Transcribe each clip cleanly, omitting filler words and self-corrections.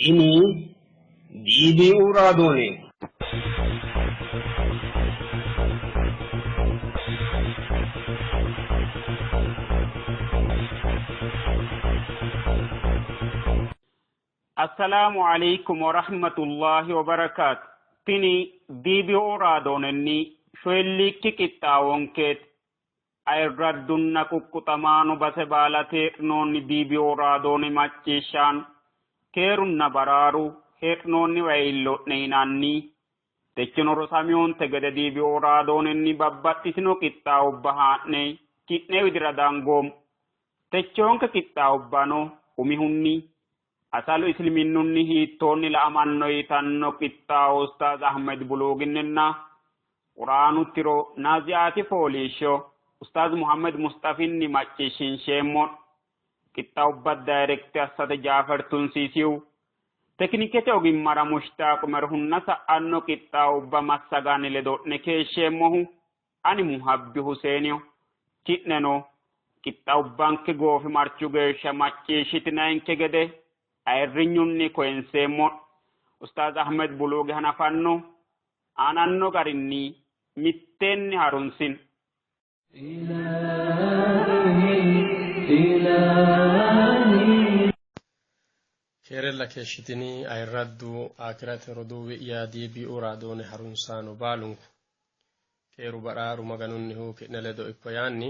Tini DBU raadooneeti. Assalaamu aleykum warahmatullahi wabarakaatu. Tini DBO raadoonenni shoyilliikki qixxaawonkeeti. Ayirraddunna quqquxamaano base baalate hee'noonni DBO raadoone macciishshaano keerunna baraaru hee'noonniwa iillo'ne yinanni. Techino rosamiyonte gede DBO raadoonenni babbaxxitino qixxaawubba haa'ne ki'ne widira dangoommo. Techoonke qixxaawubbano umihunni asalu isliminnunni hiittoonni la'amanno yitanno qixxaawo Ustaaz Ahmed Buluuginninna Quraanu tiro Naaziaati fooliishsho Ustaaz Muhammed Musxafinni macciishshinsheemmo. Qixxaawubba dayirekte assate Jaafer Tunsiisiw, tekinikete ogimmara Mushtaaq Umerhunna sa'anno qixxaawubba massaganni ledo'ne keeshsheemmohu ani Muhabbi Huseeniho. Ki'neno qixxaawubbanke goofimarchu geeshsha macciishshitinayinke gede ayirrinyunni koyinseemmo. Ustaaz Ahmed Buluugi hanafanno aananno garinni mitteenni harunsino. Keerella keeshshitini ayirraddu aakirate roduuwi'ya DBU raadoone harunsaano baalunku keeru ba'raaru maganunnihu ki'ne ledo ikko yaanni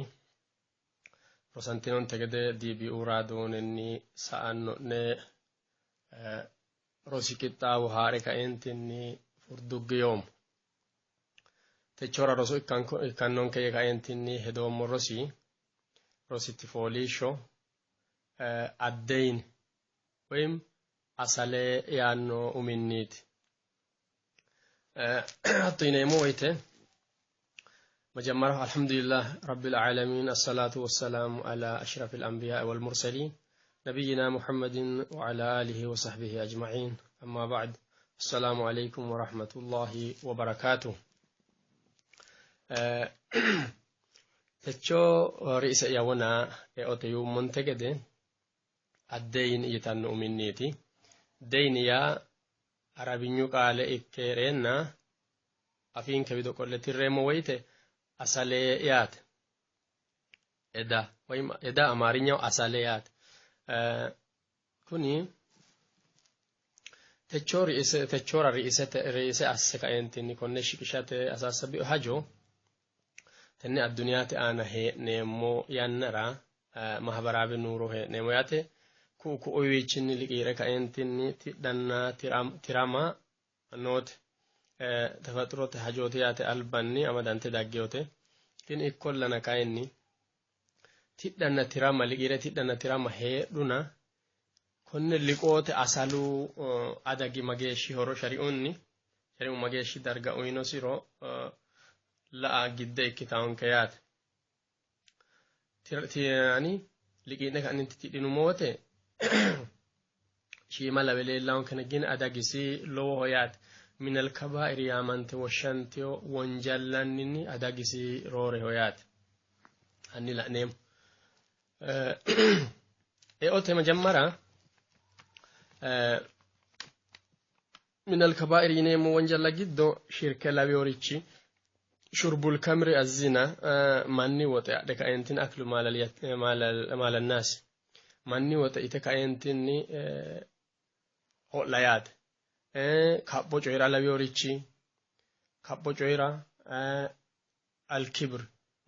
rosantinonte gede DBU raadoonenni sa'anno'ne rosi qixxaawo haa're kaeentinni furduggi yoommo. Techora roso ikkannonke yee kaeentinni hedoommo rosi rositti fooliishsho addeyin woyim asale yaanno uminniiti. Hatto yineemmo woyte መጀመሪያ አልሐምዱሊላህ ረቢል ዓለሚን አሰላቱ ወሰላሙ አላ አሽረፊል አንቢያ ወልሙርሰሊን ነቢይና ሙሐመድን ወዐላ አሊሂ ወሰሕቢሂ አጅማዒን አማ ባዕድ አሰላሙ አለይኩም ወረሕመቱላሂ ወበረካቱ። Techo ri'ise'ya wona eote yuummonte gede addeyin yitanno uminniiti. Deyin yaa Arabinyu qaale ikke hee'reenna afiinke wido qolle tirreemmo woyte asale yaate. Eda woyim eda Amaarinyaho asale yaate. Kuni techo ri'ise techora ri'isete ri'ise asse kaeentinni konne shiqishate asaassabino hajo tenne adduniyate aana hee'neemmo yannara mahabaraawe nuuro hee'neemmo yaate. Ku'u ku'uyiwiichinni liqii're kaeentinni tidhanna tirama noote. Tefexrote hajooti yaate albanni amadante daggeyote. Tini ikkollana kayinni tidhanna tirama liqiire tidhanna tirama heedhuna konne liqoote asalu adagi mageeshshi horo shari'unni shari'u mageeshshi darga uyinosiro la'a gidde ikkitaonke yaate. Yani liqii'ne ka'ninti tidhinummo wote shiima lawe leellaonkena gin adagisi lowoho yaate. Minal kabaa'iri yaamante woshshantiyo wonjallanninni adagisi rooreho yaate. Hanni la'neemmo. Eote majammara minal kabaa'iri yineemmo wonjalla giddo shirke lawiyorichi shurbul kamri azzina manni woxe adhe kaeentinni aklu maalannaasi manni woxe ite kaeentinni ho'la yaate. Kapho coyi'ra lawiyorichi kapho coyi'ra alkibr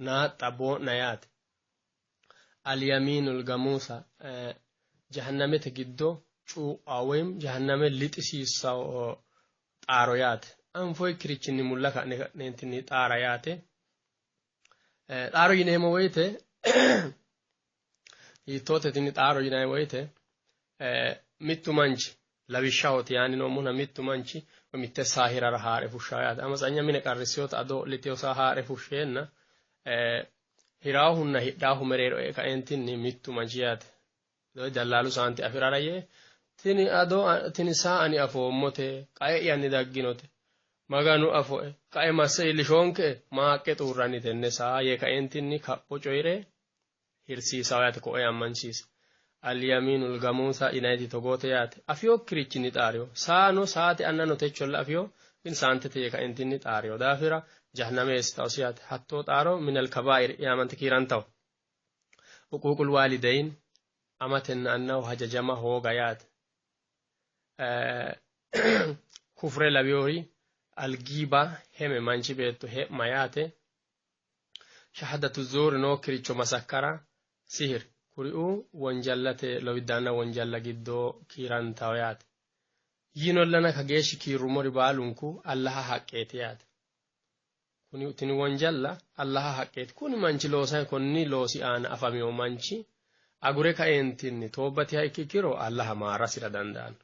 naaxxa boo'na yaate. Alyamiinul gamuusa jahannamete giddo cuu'a woyim jahanname lixisiissawo xaaro yaate. Anfoyikkirichinni mulla ka'ne ka'neentinni xaara yaate. Xaaro yineemmo woyite hiittoote tini xaaro yinanni woyite mittu manchi lawishshahooti yaanni noommohuna mittu manchi mitte saa hirara haa're fushshawo yaate. Amatsanya mine qarrissiyota ado liteyo saa haa're fushsheenna hiraahunna hidhaahu mereero e kaeentinni mittu manchi yaate dallaalu saanti afi'rara yee tini ado tini saa ani afoommote qae'yanni dagginote Maganu afoe qae masse iillishoonke maaqqe xuurranni tenne saa yee kaeentinni kapho coyi're hirsiisawo yaate ko'e ammansiisa. Alyaminul gamuusa yinayiti togoote yaate. Afiyokirichinni xaariyo. Saano saate annano techolla afiyo. Bin saantete yee kaentinni xaariyo daafira jahanname eessitawosi yaate. Hattoo xaaro minal kabaa'ir yaamante kiirantawo. Uquuqul waalidayn amatenna annaho hajajama hooga yaate. Kufre lawiyori algiiba heme manchi beetto he'ma yaate. Shahadatu zuuri nookkiricho masakkara sihir kuriuu wonjallate lowiddaanna wonjalla giddo kiirantawo yaate. Yinollana kageeshshi kiirrummori baalunku Allaha haqqeeti yaate. Kuni tini wonjalla Allaha haqqeeti. Kuni manchi loosay konni loosi aana afamino manchi agure kaeentinni toobbatiha ikkikiro Allaha maarasira dandaanno.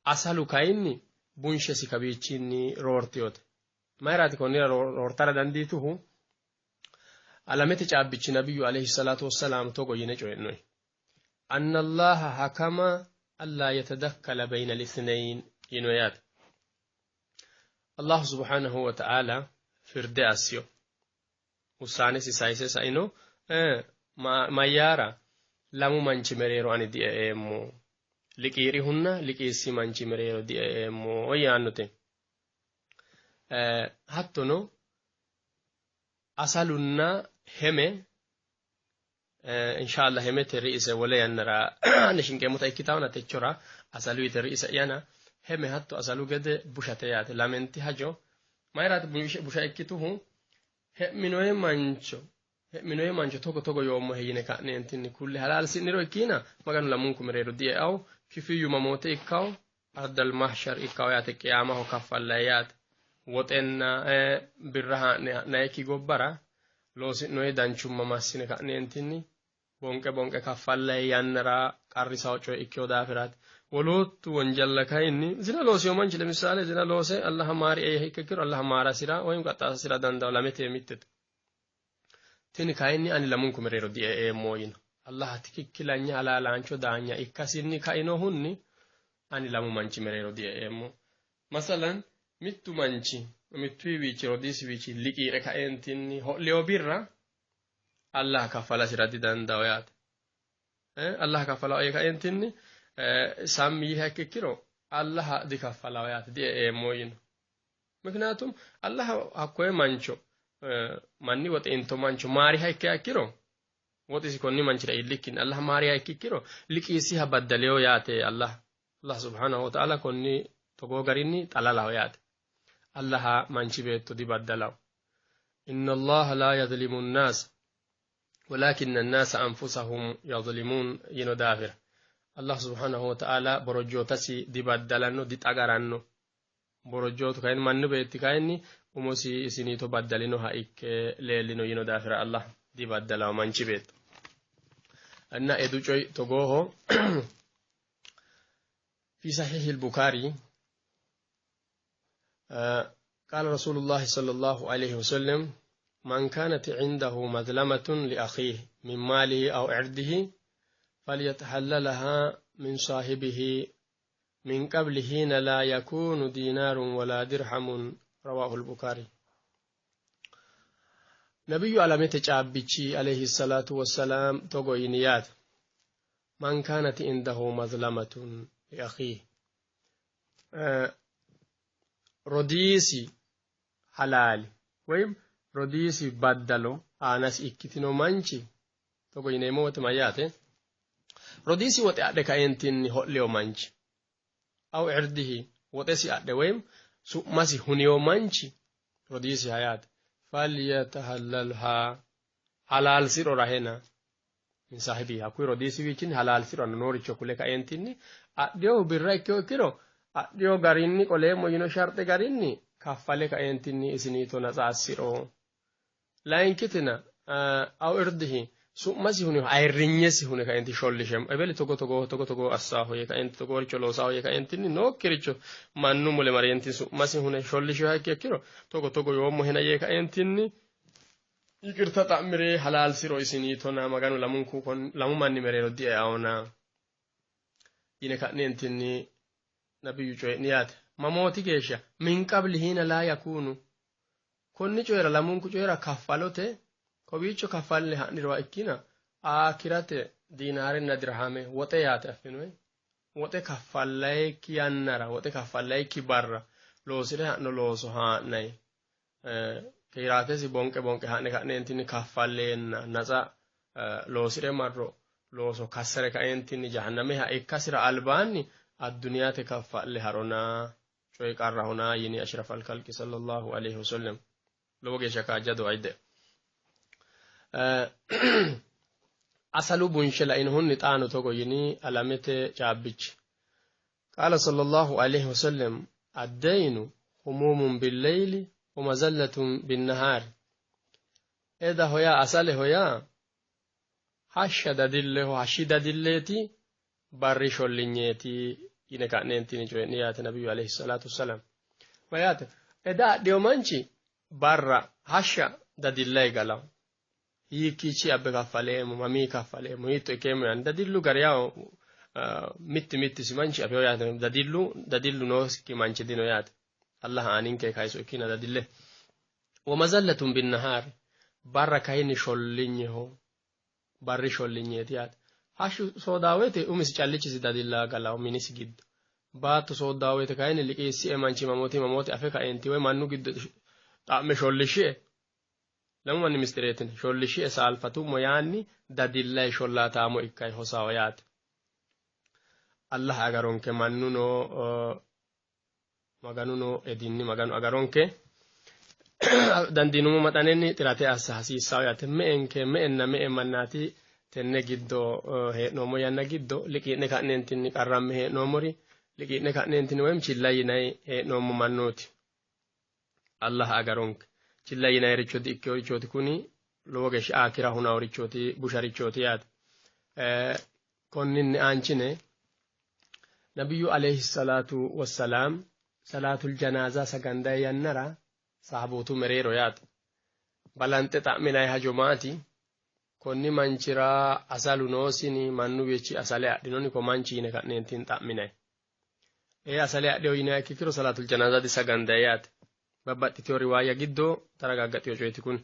Asalu kayinni bunshesi kawiichinni roortiyote. Mayiraati konnira roortara dandiituhu? Alamete caabbichi nabiyyu alayhi salaatu wassalaam togo yine coyi'noyi. Anna Allaha hakama allaa yatadakkala bayna al-ithnayn yino yaate. Allahu subhanahu wa ta'ala firde assiyo. Wussaanesi sayise saino mayyaara lamu manchi mereero ani die'eemmo. Liqii'rihunna liqiissi manchi mereero die'eemmo yaannote. Hattono asalunna heme inshallah hemete ri'ise wole yannara shinqeemmota ikkitawona techora asalu yite ri'ise yana heme hatto asalu gede bushate yaate. Lamenti hajo mayiraati busha ikkituhu? He'minoye mancho he'minoye mancho togo togo yoommohe yine ka'neentinni kulle halaalsi'niro ikkiina Maganu lamunku mereero die'awo. Kifiyyu mamoote ikkawo? Ardal mahshar ikkawo yaate. Qiyaamaho kaffallayi yaate. Woxenna birra haa'ne ha'nayikki gobbara loosi'noye danchumma massine ka'neentinni bonqe bonqe kaffallayi yannara qarrisawo coye ikkewo daafiraati. Woloottu wonjalla kayinni zina loosiyo manchi lemisaale zina loose Allaha maari ee ikkiro Allaha maarasira woyim qaxxaasasira dandawo lamete mittete. Tini kayinni ani lamunku mereero die'eemmo yino. Allaha tikikkilanya halaalaancho daanya ikkasinni kainohunni ani lamu manchi mereero die'eemmo. Masalan mittu manchi mittuyiwiichi rodiisiwiichi liqii're kaeentinni ho'liyo birra Allaha kaffalasira didandawo yaate. Allaha kaffalawo yee kaeentinni sammi yiiha ikkiro Allaha dikaffalawo yaate die'eemmo yino. Miknaatum Allaha hakkoye mancho manni woxe into mancho maariha ikkiha ikkiro woxisi konni manchira iillikkinni Allaha maariha ikkiro liqiisiha baddaleyo yaate. Allah Allah subhanahu wa ta'ala konni togoo garinni xalalaho yaate. Allaha manchi beetto dibaddalawo. Inna Allaha la yadlimu nnaas walakinna annaasa anfusahum yadlimuun yino daafira Allah subhanahu wa ta'ala borojjootasi dibaddalanno dixagaranno. Borojjootu kayinni mannu beetti kayinni umosi isiniito baddalinoha ikke leellino yino daafira Allah dibaddalawo manchi beetto. Anna edu coy togooho. في صحيح البخاري قال رسول الله صلى الله عليه وسلم: من كانت عنده مظلمة لأخيه من ماله أو عرضه فليتحللها من صاحبه من قبل حين لا يكون دينار ولا درهم. رواه البخاري. نبي على caabbichi عليه الصلاة والسلام togo yini من كانت عنده مظلمة لأخيه rodiisi halaali woyim rodiisi baddalo aanasi ikkitino manchi togo yineemmo wote mayyaate? Rodiisi woxe adhe kaentinni ho'liyo manchi aw irdihi woxesi adhe woyim su'masi huniyo manchi rodiisi hayaate falyatahallalha halaalsiro rahena min saahibi hakkuyi rodiisiwiichinni halaalsiro nooricho kule kaentinni adhiyohu birra ikkiyo ikkiro adhiyo garinni qoleemmo yino sharxe garinni kaffale kaentinni isiniito natsa assiro. Layinkitina aw irdihi su'masi hune ayirrinyesi hune kaenti shollishemo ebeli togo togo togo togo assaaho yee kaenti togooricho loosaaho yee kaentinni nookkiricho mannu mule mareentin su'masi hune shollisheha ikki ikkiro togo togo yoommo hena yee kaentinni yiqirta xa'miree halaalsiro isiniitona Maganu lamunku lamu manni mereero die'aona yine ka'neentinni nabiyyu coyi'ni yaate. Mamooti geeshsha? Min qabli hiina laa yakunu konni coyira lamunku coyira kaffalote kowiicho kaffalle ha'nirowa ikkina aakirate Diinaarenna dirhame woxe yaate affinoyi woxe kaffallayikki yannara woxe kaffallayikki barra loosi're ha'no looso haa'nayi kiiraatesi bonqe bonqe haa'ne ka'neentinni kaffalleenna natsa loosi're marro looso kassare kaeentinni jahannameha ikkasira albaanni adduniyate kaffa'le harona coyi qarrahona yini ashraf alkalqi sallallahu alaihi wasallam. Lowo geeshsha kaajjado ayidde. Asalu bunshe lainohunni xaano togo yini alamete caabbichi. Qaala sallallahu alaihi wasallam addaynu humumun billeyli wa mazallatun binnahaari. Edaho yaa asaleho yaa hashsha dadilleho hashshi dadilleeti barri shollinyeeti yine ka'neentinni coyi'ni yaate nabiyyu alayhi salaatu wassalaam. Mayaate eda adhiyo manchi barra hashsha dadillayi galawo. Hiikkiichi abbe kaffaleemmo mamii kaffaleemmo hiitto ikkeemmo yaani dadillu gari yawo mitti mittisi manchi afeyo yaate dadillu dadillu noosikki manchi dino yaate. Allah aaninke kayiso ikkina dadille. Wa mazallatun binnahaari barra kayinni shollinyeho barri shollinyeeti yaate. Hashshu soodaa woyte umisi callichisi dadillaa galawo minisi giddo. Baatto sooddaa woyte kayinni liqiissie manchi mamooti mamooti afe kaenti woy mannu giddo xa'me shollishie lamu manni mistireetin shollishie saalfatummo yaanni dadillayi shollaataamo ikkayi hosawo yaate. Allah agaronke mannuno Maganuno edinni Maganu agaronke dandiinummo maxanenni xirate assa hasiissawo yaate. Me'enke me'enna me'e mannaati tenne giddo hee'noommo yanna giddo liqii'ne ka'neentinni qarramme hee'noommori liqii'ne ka'neentinni woyim chilla yinayi hee'noommo mannooti. Allah agaronke. Chilla yinayiricho di''ikkinorichooti kuni lowo geeshsha aakira hunaworichooti busharichooti yaate. Konninni aanchine nabiyyu alayhi salaatu wassalaam salaatul janaaza sagandayi yannara sahabootu mereero yaate. Balanxe xa'minayi hajo maati? Konni manchira asalu noosini mannuwiichi asale adhinoni ko manchi yine ka'neentin xa'minayi. Ee asale adhiyo yinayi ikkiro salaatul janaaza disagandayi yaate. Babbaxxiteyo riwaaya giddo taragaggaxeyo coyeeti kuni.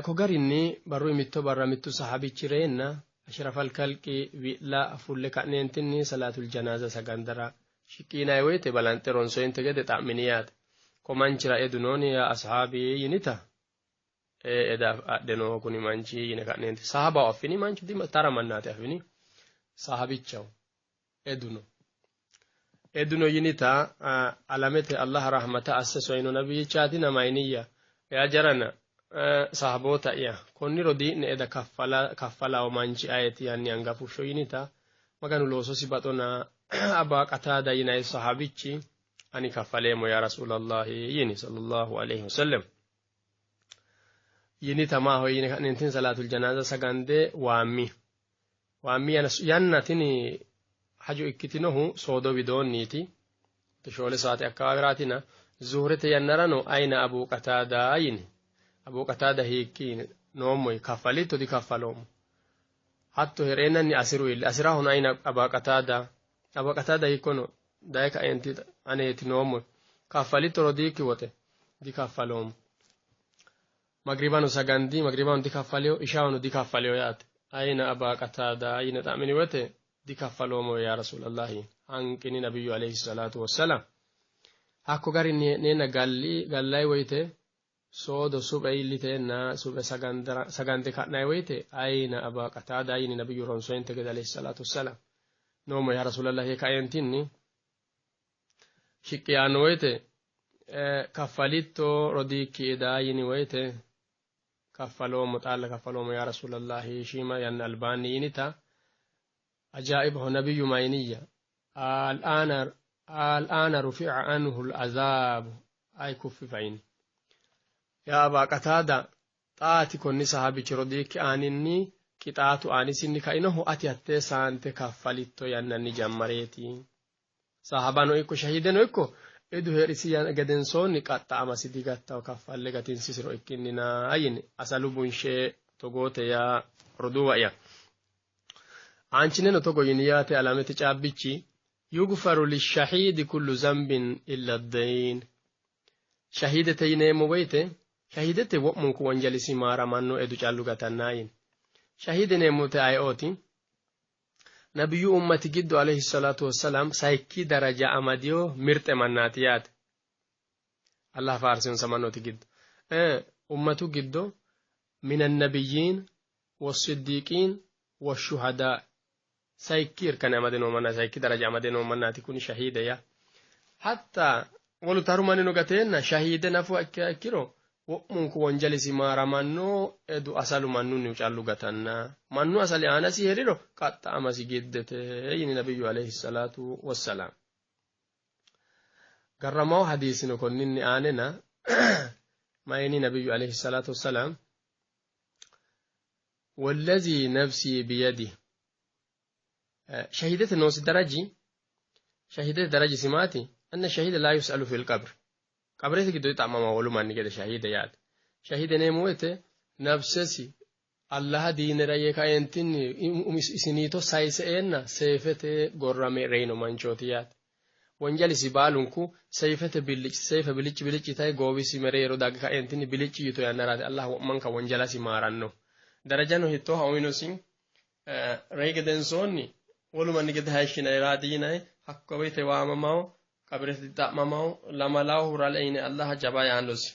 Ko garinni barru mitto barra mittu sahabichi reenna ashrafal kalqi wi'la fulle ka'neentinni salaatul janaaza sagandara shiqqi yinayi woyte balanxe ronsoyinte gede xa'mini yaate. Ko manchira edu nooni yaa ashaabi yinita ee eda adhe noo kuni manchi yine ka'neenti sahabaho affini manchu tara mannaati affini sahabichaho edu no. Eduno yinita alamete Allah rahmata asse soyino nabiyyichaatina mayiniyya yaa jarana sahaboota'ya konni rodii'ne eda kaffalawo manchi ayeti yanni anga fushsho yinita Maganu loososi baxona Abaa Qataada yinayi sahabichi ani kaffaleemmo yaa Rasuulallahi yini sallallahu alayhi wasallam. Yinita maahoyye yine ka'neentin salaatul janaaza sagande waammi. Waammi yanna tini hajo ikkitinohu soodo widoonniiti. 4 saate akkawaawiraatina zuhurete yannarano ayina Abu Qataada yini. Abu Qataada hiikki yini noommoyi kaffalitto dikaffaloommo. Hatto hee'reennanni asiru iilli. Asirahono ayina Aba Qataada. Aba Qataada hiikkono daye kaeenti aneeti noommoyi. Kaffalitto rodiikki woxe dikaffaloommo. Magribano sagandi magribano dikaffaleyo ishaano dikaffaleyo yaate. Ayina Aba Qataada yine xa'mini wote dikaffaloommo yaa Rasuulallahi hanqini nabiyyu alayhi salaatu wassalaam. Hakko garinni hee'neenna galli gallayi woyte soodo suphe iilliteenna suphe sagande ka'nayi woyte ayina Aba Qataada yini nabiyyu ronsoyinte gede alayhi salaatu wassalaam. Noommo yaa Rasuulallahi yee kaeentinni shiqqi yaanno woyte kaffalitto rodiikki eda yini woyte kaffaloommo xaalla kaffaloommo yaa Rasuulallahi shiima yanna albaanni yinita ajaa'ibaho nabiyyu mayiniyya al'aana rufi'a anhu al'azaabu ay kuffifa yini. Yaa Abaa Qataada xaati konni sahabichi rodiikki aaninni qixaatu aanisinni kainohu ati hattee saante kaffalitto yannanni jammareeti. Sahabano ikko shahideno ikko edu hee'risi gedensoonni qaxxa'amasi digattawo kaffalle gatinsisiro ikkinnina yini asalu bunshe togoote yaa roduuwa'ya. Aanchineno togo yini yaate alamete caabbichi yugfaru lishahiidi kullu zambin illa ad-dayn. Shahidete yineemmo woyte shahidete wo'munku wonjalisi maaramanno edu callu gatanna yini. Shahiide yineemmote ayeooti? Nabiyyu ummati giddo alayhi salaatu wassalaam sayikki daraja amadiyo mirxe mannaati yaate. Allah faarsiyonsa mannooti giddo. Ummatu giddo minan nabiyyiin wassiddiiqiin washuhadaa sayikki irkane amade noo mannaati sayikki daraja amade noo mannaati kuni shahiide yaa. Hatta wolu taru mannino gateenna shahiide nafu ikkiha ikkiro wo'munku wonjalisi maaramanno edu asalu mannunnihu callu gatanna mannu asali aanasi heeriro qaxxa'amasi giddete yini nabiyyu alayhi salaatu wassalaam. Garramawo hadiisino konninni aanena mayini nabiyyu alayhi salaatu wassalaam والذي نفسي بيده شهيدة نوس درجي شهيدة درجة سماتي أن الشهيد لا يسأل في القبر qabrete giddo xa'mama wolu manni gede shahiide yaate shahiide neemmo woyte nafsesi allaha diinera yee kaentinni isiniito sayise eenna seefete gorrame reyino manchooti yaate wonjalisi baalunku seifete bilicci seife bilicci bilicci tayi goowisi mereero dagge kaentinni bilicci yito yannaraati allah wo'manka wonjalasi maaranno darajano hittooha uyinosi reyi gedensoonni wolu manni gede hayishshinayiraati yinayi hakko woyte waamamawo qabrete xa'mamawo lamalawo hurale yine allaha jaba yaannosi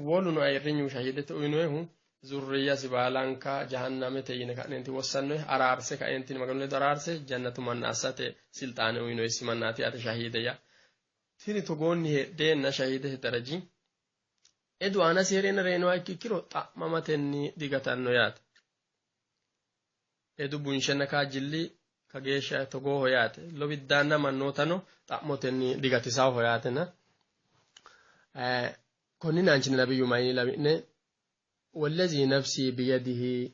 woluno ayirrinyu shahidete uyinoehu zurriyasi baalanka jahannamete yine ka'nenti wossannoe araarse kaentin maganu ledo araarse jannatu manna assate silxaane uyinoesi mannaati yaate shahide ya tini togoonni heedheenna shahidete daraji edu aanasi heereenna reyinoha ikkikkiro xa'mamatenni digatanno yaate edu bunshenna kaajjilli kageeshsha togooho yaate lowiddaanna mannootano xa'motenni digatisaaho yaatena konni naanchini nabiyyu mayini lawi'ne والذي نفسي بيده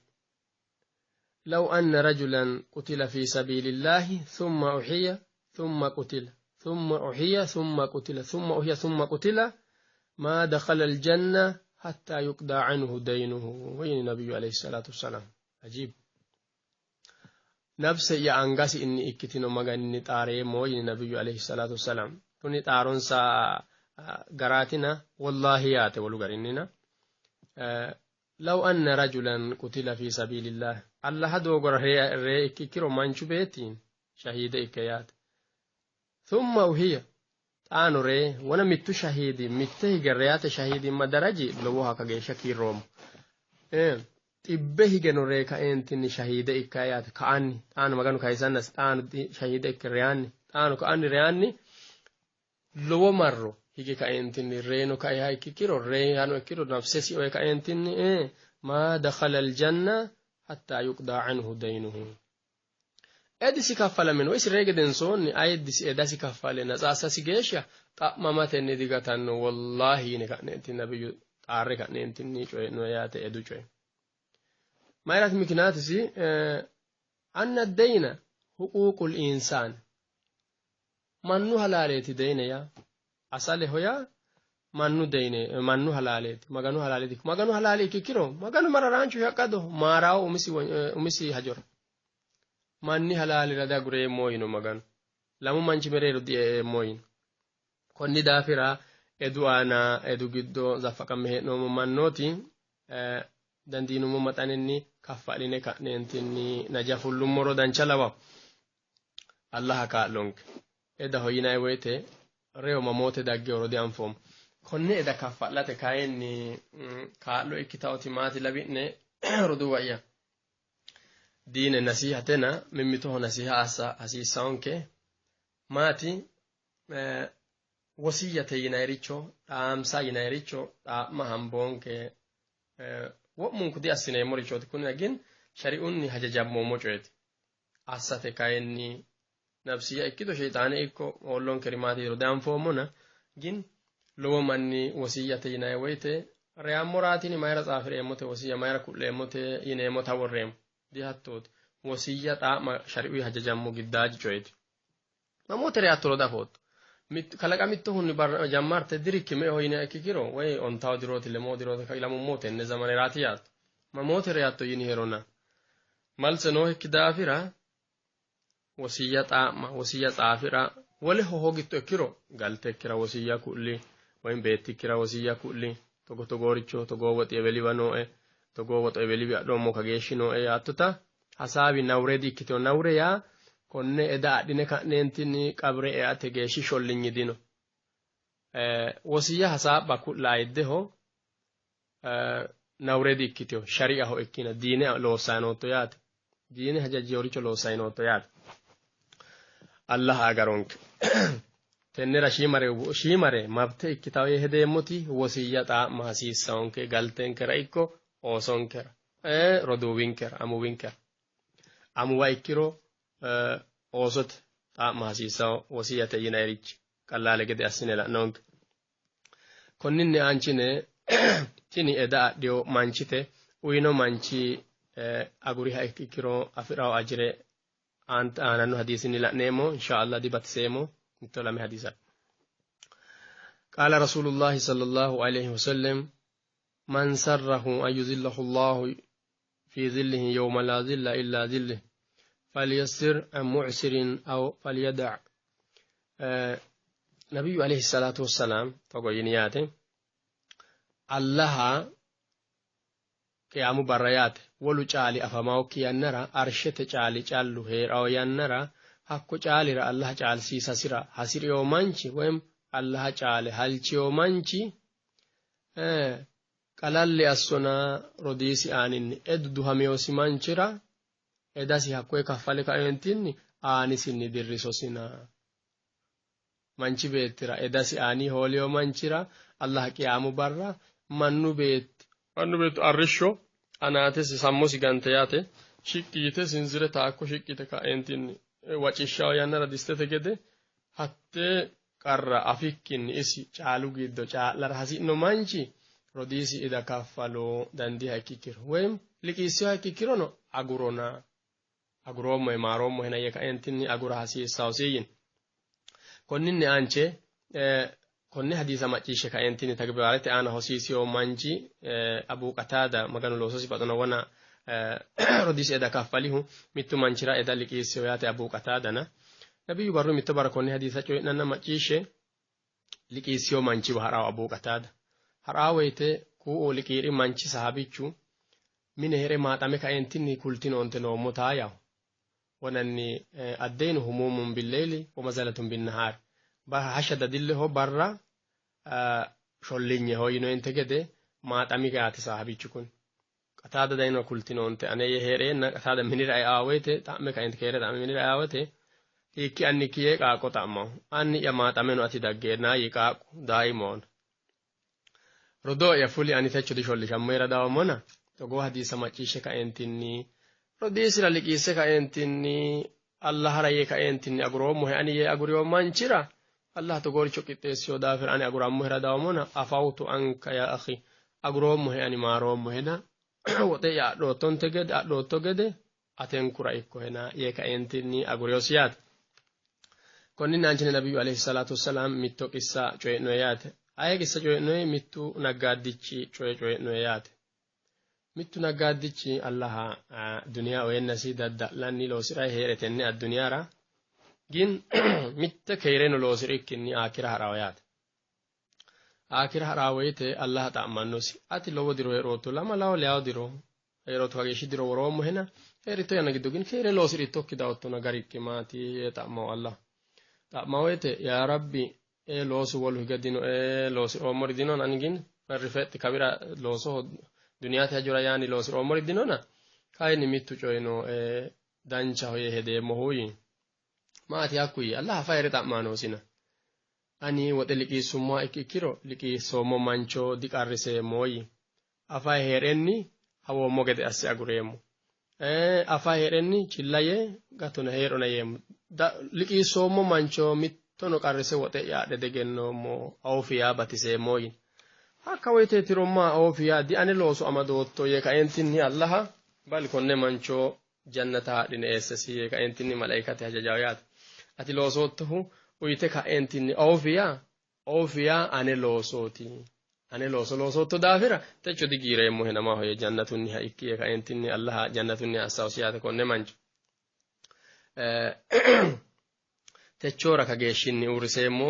لو أن رجلا قتل في سبيل الله ثم أحيي ثم قتل ثم أحيي ثم قتل ثم أحيي ثم قتل ما دخل الجنة حتى يقضى عنه دينه وين النبي عليه الصلاة والسلام عجيب nafse ya angasi inni ikkitino maganni xaareemmo yini nabiyyu alayhi salaatu wassalaam kuni xaaronsa garaatina wallahi yaate wolu garinnina law anna rajulan qutila fi sabilillah allaha doogora ree ikkikkiro manchu beetti shahiide ikke yaate thumma uhiya xaano ree wona mittu shahiidi mitte hige reyate shahiidimma daraji lowoha kageeshsha kiirroommo xibbe higeno ree kaeentinni shahiide ikka yaate ka'anni xaano maganu kayisannas xaano shahiide ikke reyanni xaano ka'anni reyanni lowo marro hige kaeentinni reeno kaeha ikkikiro reyano ikkiro nafsesi oye kaeentinni maa dakhala aljanna hatta yuqdaa anhu daynuhu edisi kaffalamino isi ree gedensoonni ayiddisi edasi kaffale natsaasasi geeshsha xa'mamatenni digatanno wallahi yine ka'neentinni nabiyyu xaarre ka'neentinni coye'no yaate edu coye mayraati mikinaatisi anna deyna huquuqul insaan mannu halaaleeti deyne yaa asaleho yaa mannu deyne mannu halaaleeti maganu halaaleeti maganu halaale ikkikkiro maganu mararaanchu shaqqado maaraawo umisi umisi hajora manni halaalira diagureemmo yino maganu lamu manchi mereero die'eemmo yino konni daafira edu aana edu giddo zaffaqamme hee'noommo mannooti dandiinummo maxaninni kaffa'line ka'neentinni naja fullummoro dancha lawawo allaha kaa'lonke edaho yinayi woyte reyo mamoote daggeworo dianfoommo konne eda kaffa'late kayinni kaa'lo ikkitaoti maati lawi'ne roduuwa'ya diine nasihatena mimmitoho nasiha assa hasiissawonke maati wosiyyate yinayiricho dhaamsa yinayiricho dhaa'ma hamboonke wo'munku diassineemmorichooti kuni agin shari'unni hajajammoommo coyeeti assate kayinni nafsiya ikkito sheexaane ikko hoollonkeri maati yiro dianfoommona gin lowo manni wosiyyate yinayi woyte reyammoraatin mayra xaafireemmote wosiyya mayra ku'leemmote yineemmota worreemmo dihattooti wosiyya xaa'ma shari'uyi hajajammo giddaaji coyeeti mamoote reyattoro dafootto kalaqamittohunni jammarte dirikki me'eho yiniha ikkikiro woy ontawo dirooti lemoo dirooti ilamummo tenne zamaneraati yaatto mamoote reyatto yiniherona malse noohekki daafira wosiyya xaa'ma wosiyya xaafira woleho hogitto ikkiro galtekkira wosiyya ku'li woy beettikkira wosiyya ku'li togo togooricho togoo woxi eweliwa nooe Togoo woxo eweliwi adhoommo kageeshshi nooe yaattota hasaawi nawure di-ikkitino. Nawure yaa konne eda adhine ka'neentinni qabire eate geeshshi shollinyi dino. Wosiyya hasaapha ku'la ayiddeho nawure di-ikkitino. Shari'aho ikkina diine loossayi nootto yaate. Diine hajajjeworicho loossayi nootto yaate. Allah agaronke. Tennera shiimare shiimare mabte ikkitawo yee hedeemmoti wosiyya xaa'ma hasiissawonke galtenkera ikko oosonkera roduuwinkera amuwinkera. Amuwa ikkiro oosote xaa'ma hasiissawo wosiyyate yinayirichi qallaale gede assine la'noonke. Konninni aanchine tini eda adhiyo manchite uyino manchi aguriha ikkiro afi'rawo ajire aananno hadiisinni la'neemmo insha Allah dibatiseemmo mitto lame hadiisa. Qaala Rasuulullahi sallallahu alayhi wasallam man sarrahu an yuzillahu Allahu fi zillihi yawma la zilla illa zilluh falyassir an mu'sirin aw falyada'. Nabiyyu alayhi salatu wassalam togo yini yaate Allaha qiyaamu barra yaate wolu caali afamaokki yannara arshete caali callu hee'rawo yannara hakko caalira Allah caalsiisasira hasi'riyo manchi woyim Allah caale halchiyo manchi qalalli assona rodiisi aaninni edu duhamiyosi manchira edasi hakkoye kaffale kaentinni aanisinni dirrisosina. Manchi beettira edasi aani hooliyo manchira Allah qiyaamu barra mannu beetti mannu beettu arrishsho anaatesi sammosi gante yaate shiqqi yite sinzire taakko shiqqi yite kaentinni wacishshawo yannara distete gede hattee qarra afikkinni isi caalu giddo caa'lara hasi'no manchi rodiisi ida kaffalo dandiiha ikkikkiro woyim liqiissiha ikkikkirono agurona aguroommohe maaroommohena yee kaentinni agura hasiissawosi yini. Konninni aanche konne hadiisa macciishshe kaentinni tagbaarete aana hosiisiyo manchi Abu Qataada Maganu loososi baxona wona rodiisi eda kaffalihu mittu manchira eda liqiissiyo yaate Abu Qataadana. Nabiyyu barru mitto barra konne hadiisa coyi'nanna macciishshe liqiissiyo manchiwa ha'rawo Abu Qataada. Ha'raa woyite kuu'u liqii'ri manchi sahaabichu mine hee're maaxame kaentinni kultinoonte noommo taa yawo. Wonanni addeynu humuumun billeyli wa mazalatun binnahaari. Hashsha dadilleho barra shollinyeho yinoyinte gede maaxami yaate saahibichu kun. Qataada dayino kultinoonte ane yee hee'reenna Qataada minira eaa woyite xa'me kaenti keere xa'me minira eaa woyite hiikki annikki yee qaaqqo xa'mahu. Anni'ya maaxame no ati daggeenna yii qaaqqu daaimoona. Rodoo'ya fuli ani techo dishollishammohera dawoommona togoo hadiisa macciishshe kaentinni rodiisira liqiisse kaentinni Allahara yee kaentinni aguroommohe ani yee aguriyo manchira Allah togooricho qixxeessiyo daafira ani agurammohera dawoommona afawtu anka ya akhi aguroommohe ani maaroommohena woxe'ya adhoottonte gede adhootto gede atenkura ikkohena yee kaentinni aguriyosi yaate. Konninni aanchine Nabiyyu alayhi salaatu wassalaam mitto qissa coyi'noe yaate. Aye qissa coyi'noe? Mittu naggaaddichi coye coyi'noe yaate. Mittu naggaaddichi Allaha duniya oyeennasi dadda'lanni loosi'ray hee're tenne adduniyara gin mitte keyreno loosi'rikkinni aakira ha'rawo yaate. Aakira ha'raa woyite Allaha xa'mannosi. Ati lowo diro hee'rootto lamalawo leyawo diro hee'rootto kageeshshi diro woroommohena hee'ritto yanna giddo gin keere loosi'rittokki dawottona garikki maati yee xa'mawo Allah. Xa'ma woyite yaa Rabbi ee loosu wolu hige dino ee loosi'roommori dinona ani gin ferri fexxi kawira loosoho duniyate hajora yaani loosi'roommori dinona kayinni mittu coyi nooe danchaho yee hedeemmohu yii. Maati hakku yii. Allah afa hee're xa'maa noosina. Ani woxe liqiissummoha ikkiro liqiissoommo mancho diqarriseemmo yii. Afayi hee'renni hawoommo gede asse agureemmo. Afayi hee'renni cilla yee gatona hee'rona yeemmo. Liqiissoommo mancho mittono qarrise woxe'ya adhe degennoommo awufi yaa batiseemmo yii. Hakka woyite tiromma awufi yaa diane looso amadootto yee kaeentinni Allaha bal konne mancho jannata haadhine eessesi yee kaeentinni malaikate hajajawo yaate. Ati loosoottohu uyite kaeentinni awufi yaa awufi yaa ane loosooti. Ane looso loosootto daafira techo digiireemmohena maahoyye jannatunniha ikki yee kaeentinni Allaha jannatunniha assawosi yaate konne mancho. Techora kageeshshinni uurriseemmo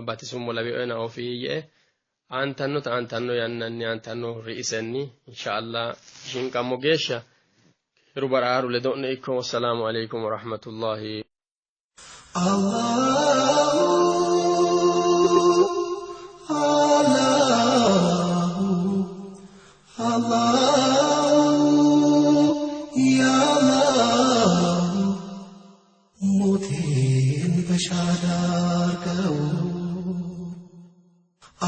batisummo lawioena awufi yee Aantannota aantanno yannanni aantanno ri'isenni insha Allah shinqammo geeshsha keeru baraaru ledo'ne ikko. Wassalaamu alaikum warahmatullahi. Allah, ሞቴን በሻዳ አርገው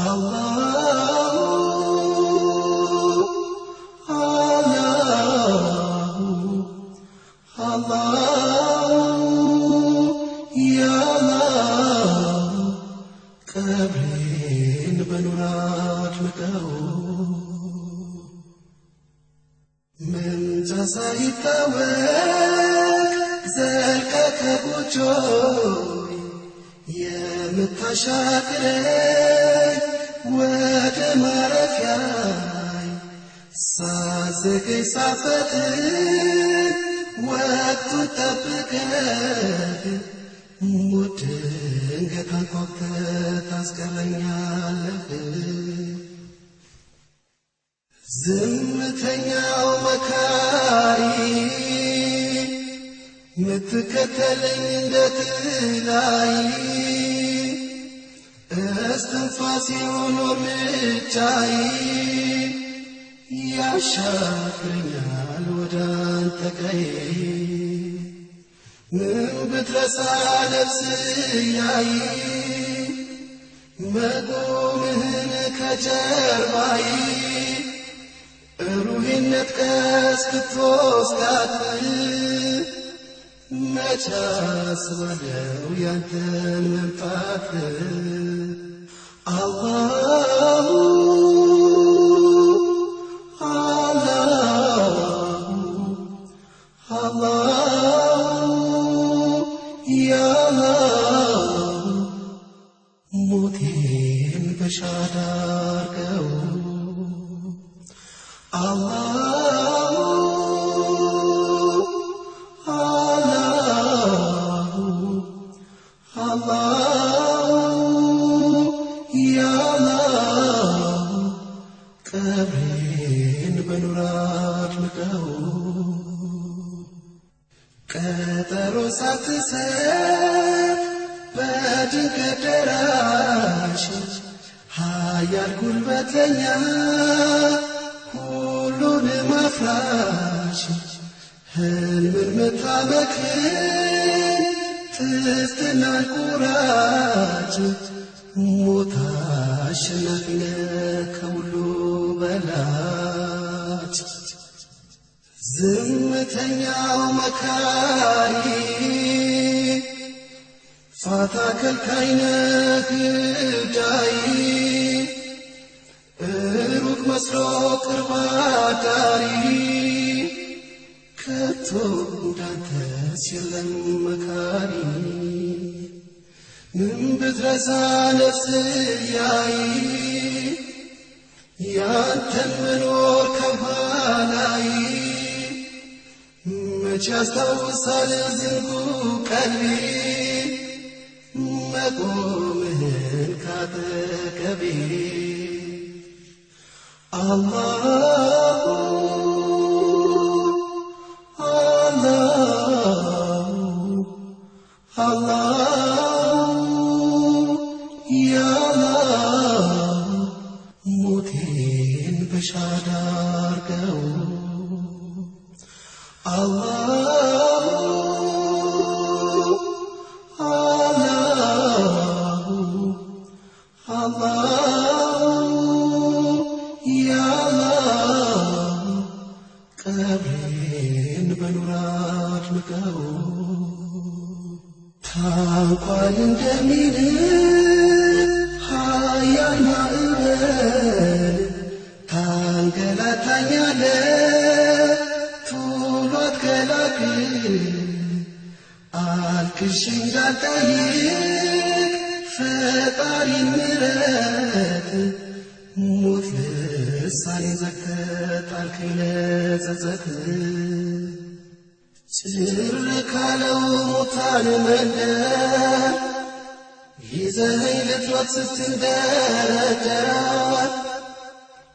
አላሁ አላሁ አላሁ ያአላህ ቀብሬን በኑር አድምቀው መምጫ ሳይታወቅ ዘልቀ ከጎጆዬ የምታሻግረኝ ወደ ማረፊያዬ ሳዘገይ ሳፈጥን ወቅቱን ጠብቀህ ሞት ድንገት አንኳኩተህ ታስቀረኛለህ። ዝምተኛው መካሪ ምትከተለኝ እንደ ጥላይ እስትንፋሴ ሆኖ እርምጃዬ ያሻግረኛል ወደ አንተ ቀዬ ምን ብትረሳ ነፍስያዬ መቆምህን ከጀርባዬ ሩሄን ነጥቀህ እስክትወስዳት መቼ አስባለሁ ያንተን መምጣት። አላሁ አላሁ አላሁ ያአላህ ሞቴን በሻዳ አርገው አላሁ አላሁ አላሁ ያአላህ ቀብሬን በኑር አድምቀው ቀጠሮ ሳትሰጥ በድንገት ደራሽ ኃያል ጉልበተኛ ሁሉንም አፍራሽ ህልምን ምታመክን ትሕትናን ቁራጭ ሞት አሸናፊ ነህ ከሁሉ በላጭ። ዝምተኛው መካሪ ፋታ ከልካይ ነህ ግዳይ ሩቅ መስሎ ቅርብ አዳሪ ከቶ እንዳንተስ የለም መካሪ። ምን ብትረሳ ነፍስያይ ያንተን መኖር ከኋላይ መቼ ያስታውሳል ዝንጉ ቀልቤ መቆምህን ካጠገቤ። አላሁ አላሁ አላሁ ያአላህ ሞቴን በሻዳ አርገው አላሁ አላሁ አላሁ ያአላህ ቀብሬን በኑር አድምቀው ታንኳን እንደሚል ኃያል ማዕበል ታንገላታኛለህ ቶሎ አትገላግል አልቅሼ እንዳልጠይቅ ፈጣሪ ምሕረት ሞት ልሳኔን ዘግተህ ጣልከኝ ለጸጸት። ጭር ካለው ሙታን መንደር ይዘኸኝ ልትሮጥ ስትንደረደር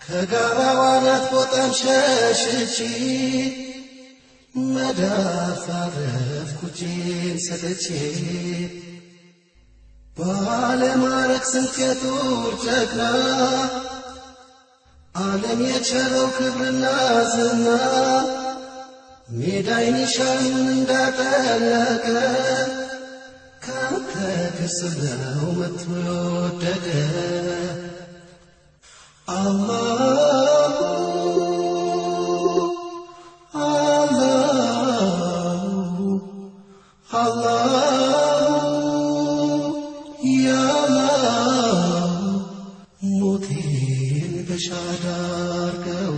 ከጋራዋ ናት ቦጣም ሸሽቼ መዳፍ አረፍኩ እጄን ሰጥቼ ባለማረግ ስንት የጦር ጀግና ዓለም የቸረው ክብርና ዝና ሜዳይ ኒሻኑን እንዳጠለቀ ካንተ ከስር ነው መጥቶ የወደቀ። አላሁ አላሁ አላሁ ያአላህ ሞቴን በሻሃዳ አርገው።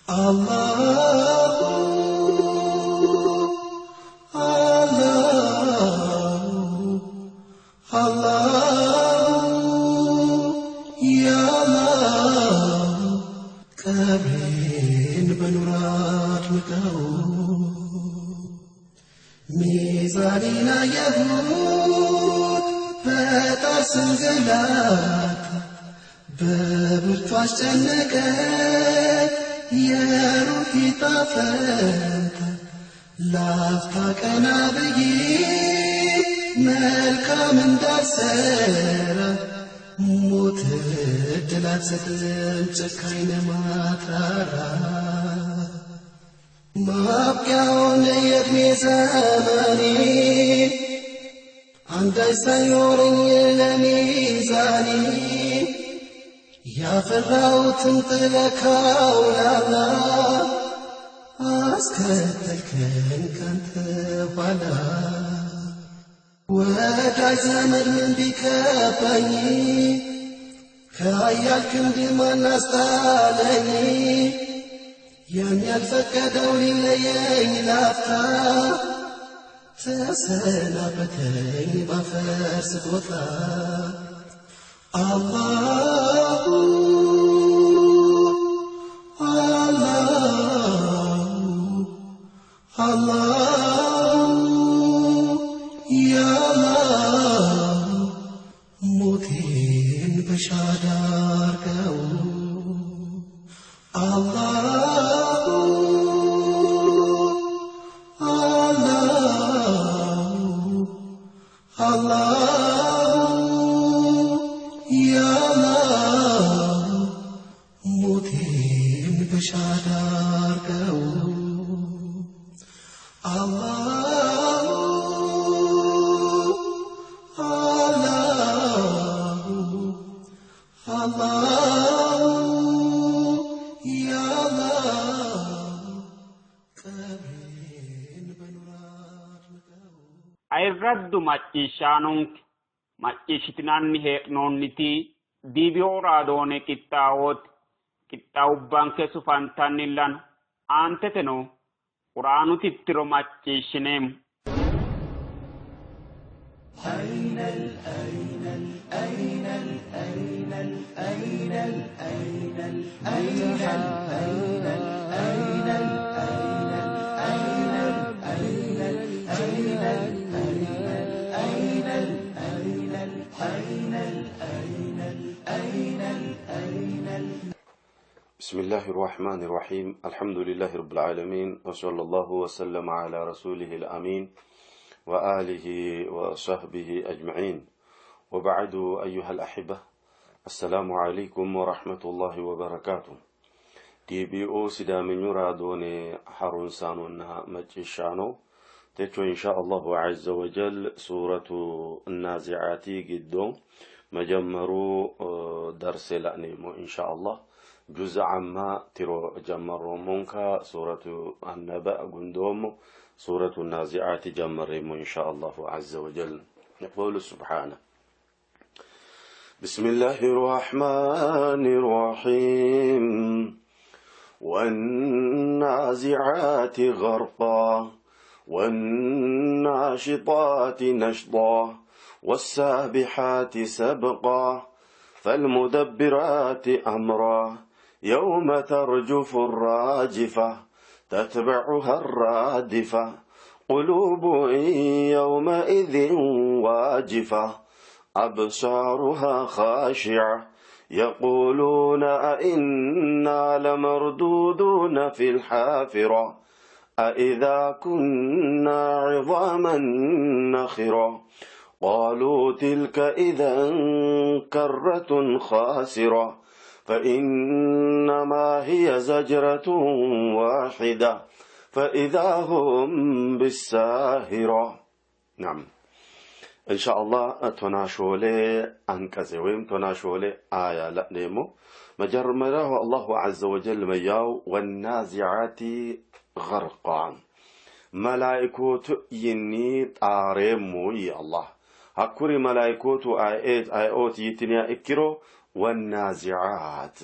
አላሁ አላሁ አላሁ ያአላህ ቀብሬን በኑር አድምቀው። ሚዛኔን አየሁት በጣር ስንገላታ በብርቱ አስጨነቀኝ የሩሂ ጣፈንታ ላፍታ ቀና ብዬ መልካም እንዳልሰራ ሞት ዕድል አትሰጥም ጨካኝ ለማትራራ ማብቂያውን የዕድሜ ዘመኔ አንዳች ሳይኖረኝ ለሚዛኔ ያፈራሁትን ጥለካው ላላ አስከተልከኝ ካንተ ኋላ ወዳጅ ዘመድ ምን ቢከበኝ ከኃያል ክንድ ማን አስጣለኝ? ያን ያልፈቀደው ሊለየኝ ላፍታ ተሰናበተኝ ባፈር ስጦታ። አላሁ አላሁ አላሁ ያአላህ ሞቴን በሻሃዳ አርገው። አላሁ አላሁ አላሁ ያአላህ ሞቴን በሻሃዳ አርገው። አላሁ አላሁ አላሁ ያአላህ ቀብሬን በኑር አድምቀው። Ayirraddu macciishshaanonke macciishshitinanni hee'noonniti DBO raadoone qixxaawooti. Qixxaawubbanke sufantannilla no. Aanteteno quraanu tittiro macciishshineemmo. بسم الله الرحمن الرحيم الحمد لله رب العالمين وصلى الله وسلم على رسوله الأمين وآله وصحبه أجمعين وبعد أيها الأحبة السلام عليكم ورحمة الله وبركاته DBO sidaaminyu raadoone harunsaanonna macciishshaano techo insha allahu azza wajal suuratu naazicaati giddo majammaru darse la'neemmo insha allah juz amma tiro jammarroommonka suuratu annaba gundoommo suuratu naazicaati jammarreemmo insha allahu azza wajal يقول سبحانه بسم الله الرحمن الرحيم والنازعات غرقا والناشطات نشطا والسابحات سبقا فالمدبرات أمرا يوم ترجف الراجفة تتبعها الرادفة قلوب يومئذ واجفة أبصارها خاشعة يقولون أئنا لمردودون في الحافرة أإذا كنا عظاما نخرة قالوا تلك إذا كرة خاسرة فإنما هي زجرة واحدة فإذا هم بالساهرة نعم إن شاء الله تناشولي أنكزي ويم تناشولي آية لأنيمو مجرمره الله عز وجل مياو والنازعات غرقا ملائكوت يني طارمو يا الله هكوري ملائكوت آيات آيات يتنيا إكرو والنازعات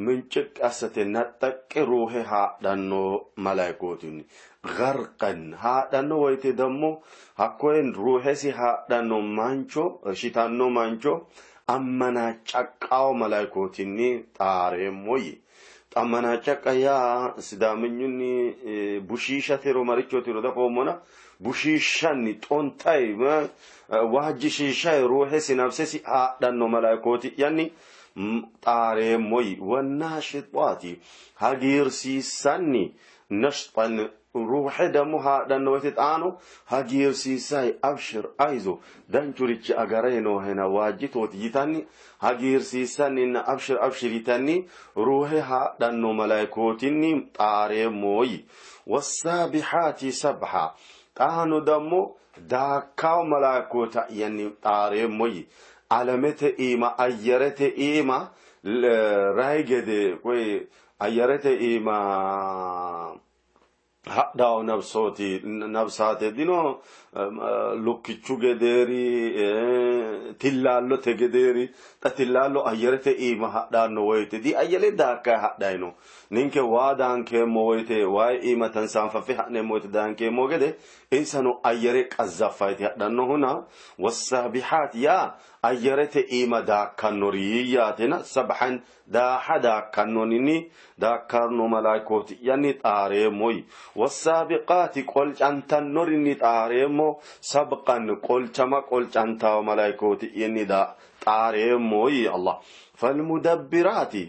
ምንጭቅ assite naxxaqqe ruuhe haadhanno malaikootinni garqan haadhanno woyte ደግሞ hakkoyen ruuhesi haadhanno mancho shitanno mancho ammanacaqqawo malaikootinni xaareemmo yii ammanaacaqqa yaa sidaaminyunni bushiishatero marichootiro dafoommona bushiishshanni xontay waajjishiishshay ruuhesi nafsesi haadhanno malaikooti'yanni xaareemmoyi wannaashixaati hagiirsiissanni nashxan ruuxe ደግሞ haadhanno woyte xaano hagiirsiissay abshir ayzo danchurichi agarayi noohena waajjitooti yitanni hagiirsiissanninna abshir abshir yitanni ruuhe haadhanno malaikootinni xaareemmoyi wassaabihaati sabha xaano ደግሞ daakkawo malaikoota'yanni xaareemmoyi alamete iima ayyarete iima rayi gede koy ayyarete iima hadhawo nabsooti nabsaate dino lukkichu gedeeri tillaallote gedeeri xa tillaallo ayyarete iima hadhanno woyte di ayyare daakkayi hadhayno ninke waa daankeemmo woyte wayi iima tansaanfafe ha'neemmo woyte daankeemmo gede insano ayyare qazzaffayti hadhannohuna wassaabihaat yaa ayyarete iima daakkannori yaatena sabhan daaha daakkannoninni daakkanno malaikooti'yanni xaareemmoyi wassaabiqaati qolcantannorinni xaareemmo sabqan qolchama qolcantawo malaikooti'yanni xaareemmoyi allah falmudabbiraati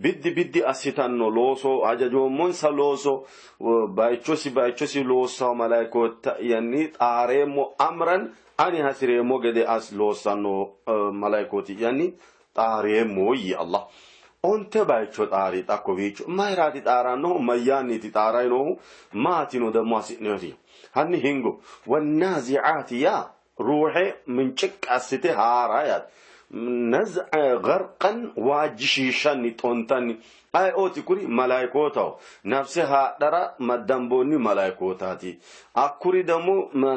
biddi biddi assitanno looso hajajoommonsa looso bayichosi bayichosi loossawo malaikooti'yanni xaareemmo amran ani hasireemmo gede as loossanno malaikooti'yanni xaareemmo yi allah onte bayicho xaari xa kowiicho mayiraati xaarannohu mayyaanniiti xaaray noohu maatino ደግሞ hasi'noti hanni hingo wannaazicaati yaa ruuxe minciq assite haara yaate naz'a garqan waajjishiishshanni xontanni ayeooti kuri malaikootaho nafse haadhara maddamboonni malaikootaati akkuri ደግሞ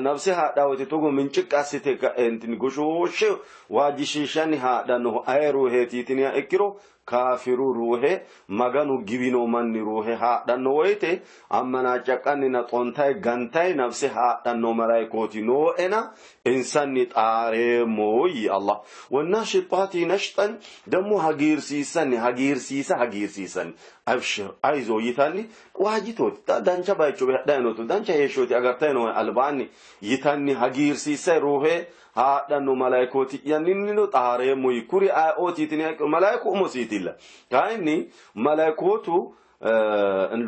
nafse haadha woyte togo minciq assite ka'entinni goshooshshe waajjishiishshanni haadhannohu aye ruuheeti yitiniha ikkiro kaafiru ruuhe maganu giwino manni ruuhe haadhanno woyte ammanacaqqanninna xontay gantay nafse haadhanno malaikooti noo'ena insanni xaareemmo yi allah wannashixaati nashxan ደግሞ hagiirsiissanni hagiirsiisa hagiirsiissanni abshir ayzo yitanni waajitooti dancha bayicho hadhayi nooto dancha heeshshooti agartayi noohe albaanni yitanni hagiirsiissay ruuhe haadhanno malaikooti'yanninnino xaareemmo yi kuri ayeooti yitini malaiku umosiitilla kayinni malaikootu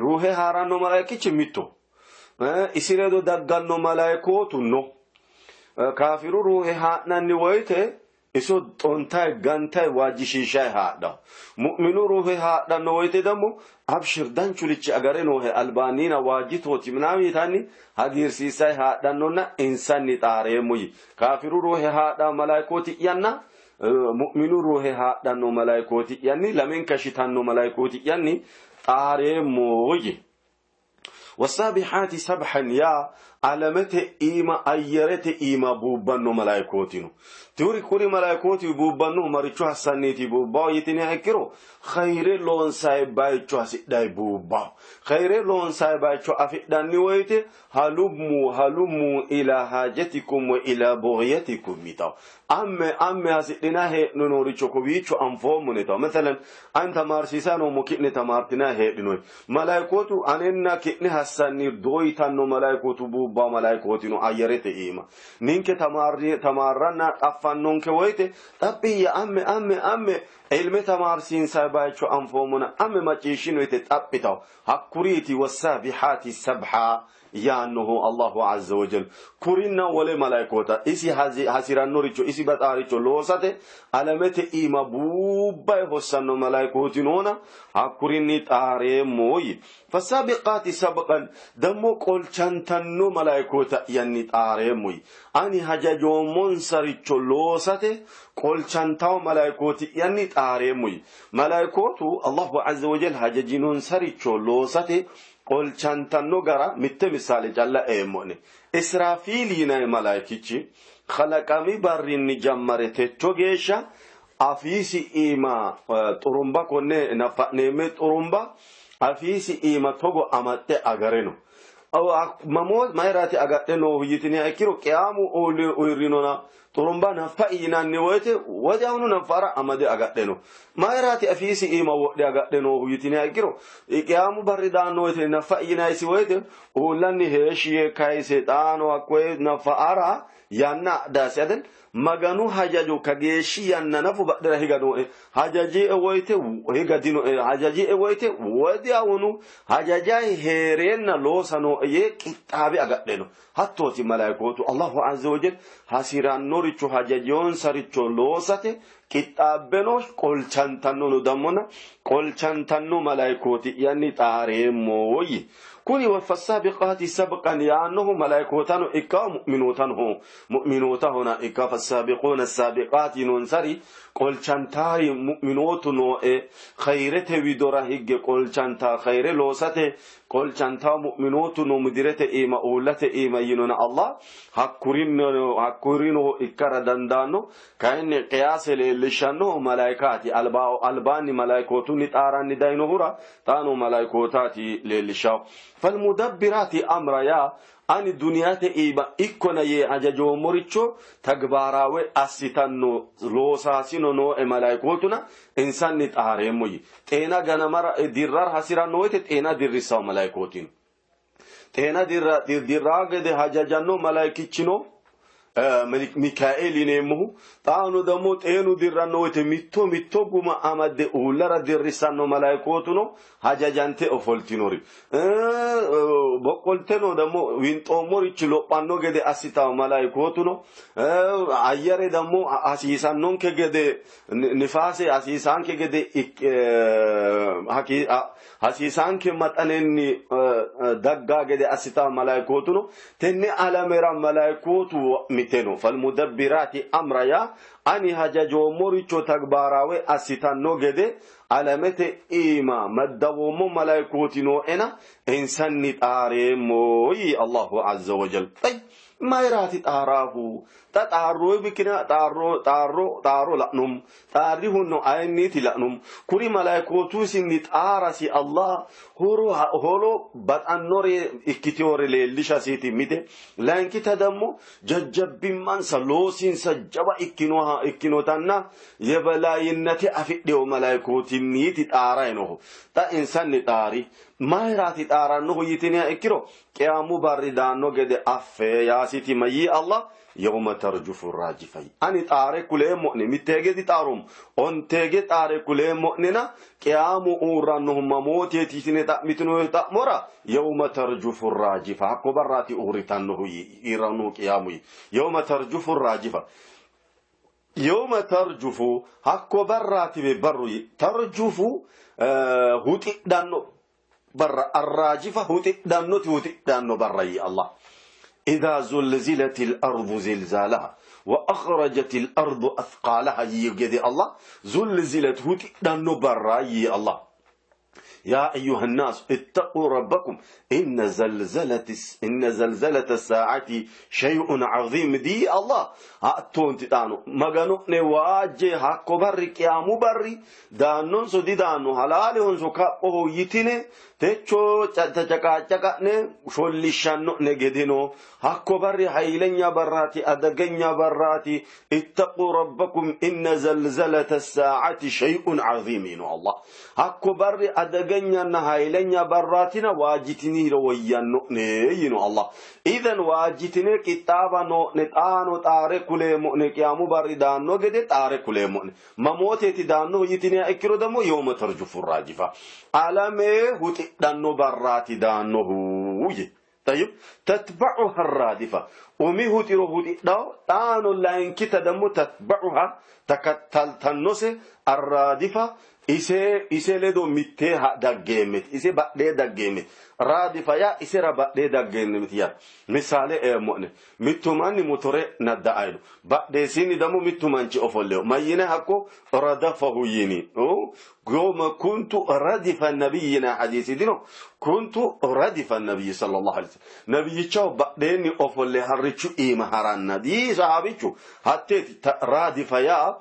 ruuhe haaranno malaikichi mitto isi ledo dagganno malaikootu no kaafiru ruuhe haa'nanni woyte iso xontay gantay waajjishiishay haadhawo mu'minu ruuhe haadhanno woyte ደግሞ abshir danchurichi agare noohe albaannina waajjitooti ምናምን yitanni hagiirsiisay haadhannonna insanni xaareemmo yi kaafiru ruuhe haadha malaikooti'yanna mu'minu ruuhe haadhanno malaikooti'yanni lamenka shitanno malaikooti'yanni xaareemmo yi wassaabihaati sabhan yaa alamete iima ayyarete iima buubbanno malaikooti no turi kuri malaikooti buubbannohu maricho hassanniiti buubbawo yitiniha ikkiro khayre loonsayi bayicho hasidhayi buubbawo khayre loonsayi bayicho afidhanni woyte halummu halummu ila haajatikum wa ila bughyatikum yitawo amme amme hasidhina heedhinoricho kowiicho anfoommo yitawo mathalan an tamaarsiisaa noommo ki'ne tamaartinaa heedhinoyi malaikootu anenna ki'ne hassanni doyitanno malaykootu buubba malaykootino ayyarete iima ninke tamaarranna xaffannonke woyte xaphi amme amme amme ilme tamaarsiinsa bayicho anfoommona amme macciishshino yite xaphitawo hakkuriiti wassabihaati sabha yaannohu Allahu azza wa jal kurinna wole malaykota isi hasirannoricho isi baxaaricho loosate alamete iima buubbay hossanno malaykooti noona hakkurinni xaareemmo yi fasabiqaati sabqan dammo qolchantanno malaykota yanni xaareemmo yi ani hajajoommonsaricho loosate qolchantawo malaykooti yanni xaareemmo yi malaykootu Allahu azza wa jal hajajinonsaricho loosate qolchantanno gara mitte misaale calla eemmo'ne israafiil yinay malaykichi kalaqami barrinni jammare techo geeshsha afiisi iima xurumba konne naffa'neemme xurumba afiisi iima togo amaxxe agare no mamoo mayiraati agadhe noohu yitiniha ikkiro qiyaamu uurrinona xurumba naffa'i yinanni woyte wodiyaawunu naffara amade agadhe no mayiraati afiisi iima wodhe agadhe noohu yitiniha ikkiro qiyaamu barri daanno woyte naffa'i yinayisi woyte uullanni heeshshi yee kayise xaano hakkoye naffa'ara yanna adhaasi adel maganu hajajo kageeshshi yanna nafu badhera higa nooe hajajie woyte higa dinoe hajajie woyte wodiyaawunu hajajayi heereenna loosa nooe yee qixxaabe agadhe no hattooti malaykootu Allahu azza wa jal hasirannoricho hajajiyonsaricho loosate qixxaabbeno qolchantanno no dammona qolchantanno malaykooti yanni xaareemmo yi kuni fasaabiqaati sabqan yaannohu malaykootano ikka mu'minootano mu'minootahona ikka fasaabiquuna saabiqaati noonsari qolchantaari mu'minootu nooe khayrete widora higge qolchanta khayre loosate qolchantaa mu'minootu no mudirete iima uullate iima yinona Allah hakkurino ikkara dandaanno kayinni qiyaase leellishannohu malayikaati albaanni malaykootunni xaaranni dayinohura xaano malaykootaati leellishawo falmudabbiraati amra yaa ani duniyate iima ikkona yee hajajoommoricho tagbaaraawe assitanno loosaasino nooe malayikootuna insanni xaareemmo yi xeena ganamara dirrara hasiranno woyte xeena dirrissawo malayikootino xeena dirraa gede hajajanno malaykichino mikaa'eel yineemmohu xaano dammo xeenu dirranno woyte mitto mitto guma amadde uullara dirrissanno malaykootuno hajajante ofoltinori boqqolteno dammo winxoommorichi lophanno gede assitawo malaykootuno ayyare dammo hasiisannonke gede nifaase hasiisanke gede hasiisanke maxanenni daggaa gede assitawo malaykootuno tenne alamera malaykootu wo'miteno falmudabbiraati amra yaa ani hajajoommoricho tagbaaraawe assitanno gede alamete iima maddawoommo malaykooti nooena insanni xaareemmo yi Allahu azza wa jal mayiraati xaaraahu xa xaarroo bikina xaarro xaarro xaaro la'num xaarrihunno ayinniiti la'num kuri malaykootuisinni xaarasi Allah horo holo baxannore ikkiteore leellishasiiti mite layinkita dammo jajjabbimmansa loosinsa jawa ikkinoha ikkinotanna yebalayinnate afidhewo malaykootinniiti xaarayinohu xa insanni xaari mayiraati xaarannohu yitiniha ikkiro qiyaamu barri daanno gede affe yaasiti mayyi Allah yawma tarjufu raajifa ani xaare kuleemmo'ne mitteege dixaaroommo onteege xaare kuleemmo'nena qiyaamu uurrannohu mamooteeti yitine xa'mitinoe xa'mora yawma tarjufu raajifa hakko barraati uurritannohu iirrannohu qiyaamu yi yawma tarjufu raajifa yawma tarjufu hakko barraati barru yi tarjufu huxidhanno barra arraajifa huxidhannoti huxidhanno barra yi Allah إذا زلزلت الأرض زلزالها وأخرجت الأرض أثقالها يجدي الله زلزلت هتدن برا يي الله يا أيها الناس اتقوا ربكم إن زلزلة الساعة شيء عظيم دي الله هاتون تتانو مغانو نواجه حق بري قيامو بري دانون سو دي دانو حلال سو كاپو يتينه techo tacaqaacaqa'ne shollishanno'ne gedeno hakko barri haylenya barraati adagenya barraati ittaquu rabbakum inna zalzalata saacati shay'un caziim yino allah hakko barri Adagenyanna haylenya barraatina waajjitiniro woyyanno'ne yino Allah. Idan waajjitine qixxaawa noo'ne xaano xaare kuleemmo'ne qiyaamu barri daanno gede xaare kuleemmo'ne. Mamooteeti daannohu yitiniha ikkiro ደግሞ yawma tarjufu raajifa. Alame huxidhanno barraati daannohu yi. طيب تتبعها الرادفة umi huxiro huxidhawo xaano layinkita ደግሞ تتبعها takattaltannose arraadifa ise ise ledo mittee daggeemmeti ise badhee daggeemmeti raadifa yaa isera badhee daggeemmeti yaa misaale eemmo'ne mittu manni motore nadda'ayno badheesiinni ደግሞ mittu manchi ofolleyo mayyine hakko radafahu yini yawma kuntu radifa nabiyyina hadiisi dino kuntu radifa nabiyyi sallallahu alaihi wasallam nabiyyichaho badheenni ofolle harrichu iima haranna dii sahaabichu hatteeti raadifa yaa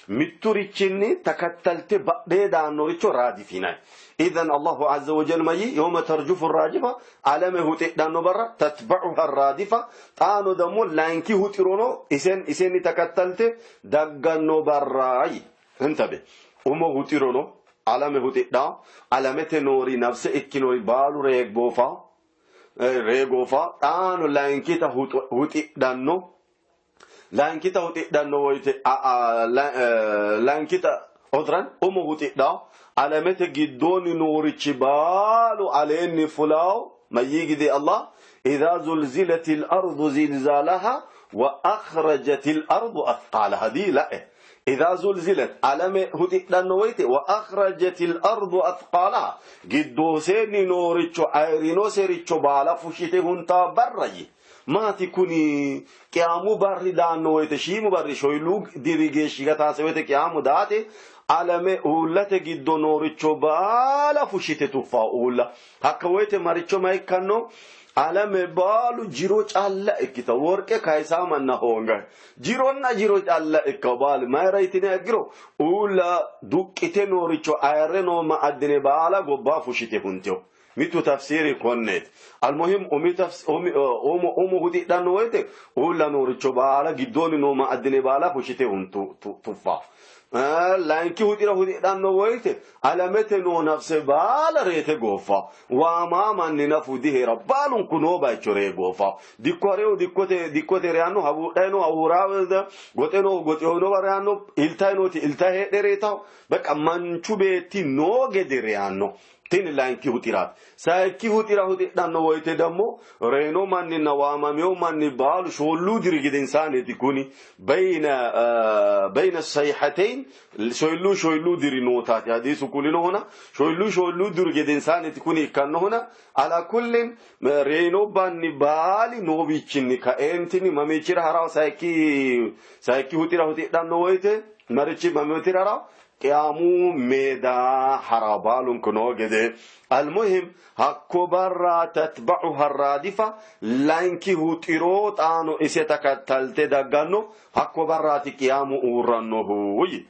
mitturichinni takattalte badhee daannoricho raadifinayi idan allahu azza wajal mayi yawma tarjufu raajifa alame huxidhanno barra tatba'uha raadifa xaano ደግሞ ላይንኪ huxirono isen isenni takattalte dagganno barrayi እንተቤ umo huxirono alame huxidha alamete noori nafse ikkinori baalu reegoofa reegoofa xaano layinkita huxidhanno layinkita huxidhanno woyte layinkita odran umo huxidha alamete giddoonni noorichi baalu aleenni fulaawo mayyii gide allah إذا زلزلت الأرض زلزالها وأخرجت الأرض أثقالها دي لا إذا زلزلت علم هدئنا ويت وأخرجت الأرض أثقالها giddoseenni nooricho ayirinoosericho baala fushshite huntaa barrayi maati kuni qiyaamu barri daanno woyte shiimu barri shoyiluu diri geeshshi gataase woyte qiyaamu daate alame uullate giddo nooricho baala fushshite tuffaa uulla hakka woyte maricho ma ikkanno alame baalu jiro calla ikkita worqe kayisaamanna hoongayi jironna jiro calla ikka baalu mayira yitine ikkiro uulla duqqite nooricho ayirre noo ma'addine baala gobbaa fushshite hunteyo mittu tafsiiri konneeti almuhim umi umo umo huxidhanno woyte uulla nooricho baala giddoonni noo ma'addine baala fushshite huntu tuffaa layinki huxira huxidhanno woyte alamete noo nafse baala reete gooffa waamaa manni nafu diheera baalunku noo bayicho ree gooffa dikko harehu dikkote dikkote reyanno habuudhayi no habuuraa goxe noohu goxeyonowa reyanno iltayi nooti iltayi heedhe reetawo በቃ manchu beetti noo gede reyanno tini layinki huxiraati sayikki huxira huxidhanno woyte ደግሞ reyino manninna waamameo manni baalu sholluu diri gedensaaneti kuni bayna bayna sayhateyn sholluu sholluu diri nootaati hadiisu kulinohuna sholluu sholluu diri gedensaaneti kuni ikkannohuna ala kullin reyino banni baali noowichinni kaeentini mamiichira harawo sayikki sayikki huxira huxidhanno woyte marichi mamiichira harawo qiyaamu meeda hara baalunku noo gede almuhim hakko barra tatba'uha raadifa layinki huxiro xaano ise takattalte dagganno hakko barraati qiyaamu uurrannohu yi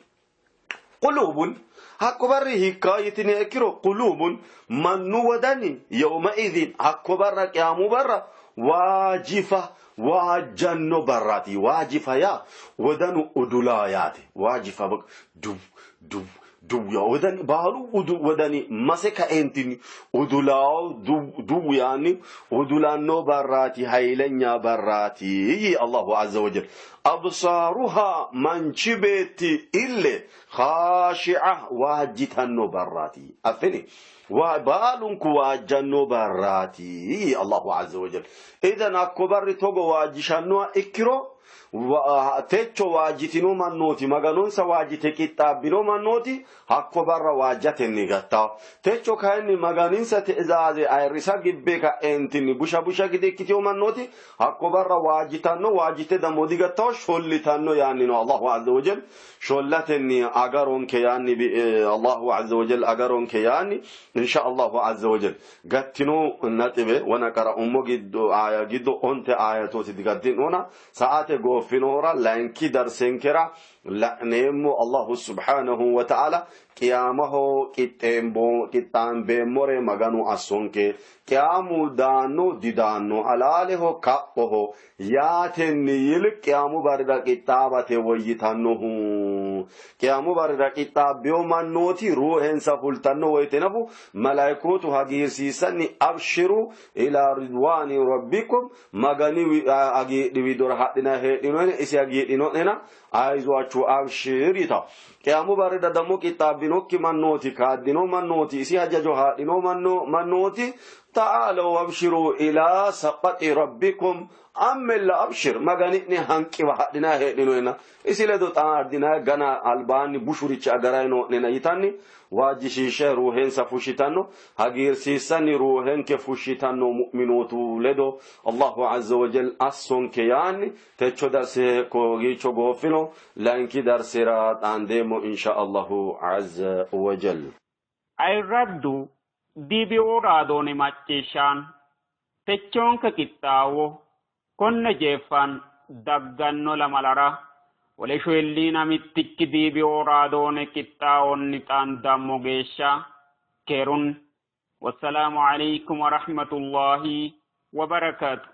quluubun hakko barri hiikka yitine ikkiro quluubun mannu wodani yawma idin hakko barra qiyaamu barra waajifa waajjanno barraati waajifa yaa wodanu udulaa yaate waajifa dub dub dub yaa wodani baalu udu wodani mase kaeentinni udulaawo dub dub yaanni udulanno barraati haylenya barraati yi allahu azza wajal absaaruha manchi beetti ille khaashi'a waajjitanno barraati affini baalunku waajjanno barraati allahu azza wajal idan hakko barri togo waajjishannoha ikkiro techo waajjitino mannooti maganonsa waajjite qixxaabbino mannooti hakko barra waajjatenni gattawo techo kayinni maganinsa ti'zaaze ayirrisa gibbe ka'eentinni busha busha gide ikkiteyo mannooti hakko barra waajjitanno waajjite dammo digattawo shollitanno yaanni no allahu azza wajal shollatenni agaronke yaanni allahu azza wajal agaronke yaanni insha allahu azza wajal gattino naxibe wona qara'ummo giddo aya giddo onte ayatooti digattinona sa'ate gooffinohura layinki darsenkera la'neemmo allahu subhanahu wa ta'ala qiyaamaho qixxaambeemmore maganu assonke qiyaamu daanno didaanno halaaleho kaphoho yaatenni yiliq qiyaamu barrira qixxaabate woyyitannohu qiyaamu barrira qixxaabbeyo mannooti ruuhensa fultanno woyte nafu Malaikootu hagiirsiissanni abshiru ila ridwaani rabbikum Magani hagiidhi widora hadhinayi heedhinoyena isi hagiidhino'nena ayzoachu abshir yitawo. Qiyaamu barrira dammo qixxaabbinokki mannooti, kaaddino mannooti, isi hajajo haadhino mannooti ta'aalaw abshiru ila saqaxi rabbikum ammella abshir Magani'ne hanqiwa hadhinayi heedhinoyena isi ledo xaaddinayi gana albaanni bushurichi agarayi noo'nena yitanni waajjishiishshe ruuhensa fushshitanno, hagiirsiissanni ruuhenke fushshitanno mu'minootu ledo Allahu azza wa jal assonke yaanni techo darse kogiicho gooffino, layinki darsera xaandeemmo insha Allahu azza wa jal. Ayirraddu DBO raadoone macciishshaan techoonke qixxaawo konne jeeffan dagganno lamalara wole shoyilliina mittikki DBO raadoone qixxaawonni xaandammo geeshsha keerun wassalaamu alaikum warahmatullahi wabarakaatu.